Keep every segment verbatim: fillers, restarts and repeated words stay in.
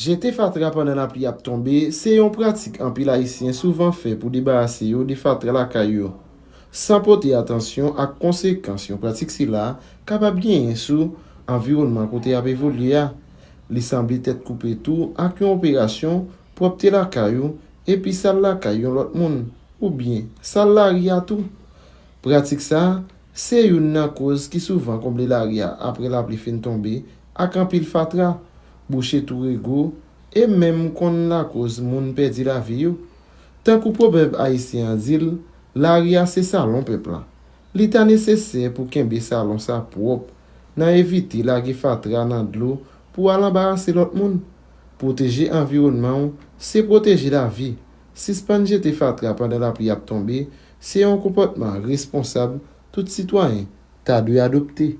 Jete fatra pandan lapli ap tonbe se yon pratik anpil Ayisyen souvan fè pou debarase yo de fatra lakay yo, san pote atansyon ak konsekans yon pratik sila kapab genyen sou anviwònman kote y ap evolye a. Li sanble tèt koupe tou ak yon operasyon pwòpte lakay ou epi sal lakay yon lòt moun, oubyen sal lari a tou. Pratik sa a se youn nan koz ki souvan konble lari a apre lapli fin tonbe ak anpil fatra, bouche tou rego, e menm konn lakoz moun pèdi lavi yo. Tankou pwovèb ayisyen an di l, lari a se salon pèp la. Li ta nesesè pou kenbe salon sa pwòp nan evite lage fatra nan dlo pou al anbarase lòt moun. Pwoteje anviwònman w se pwoteje lavi. Sispann jete fatra pandan lapli ap tonbe se yon konpòtman responsab tout sitwayen ta dwe adopte.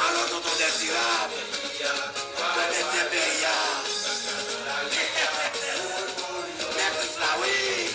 Alo, tonton Dezirab, konbyen se peyi a? Nègris la, wi.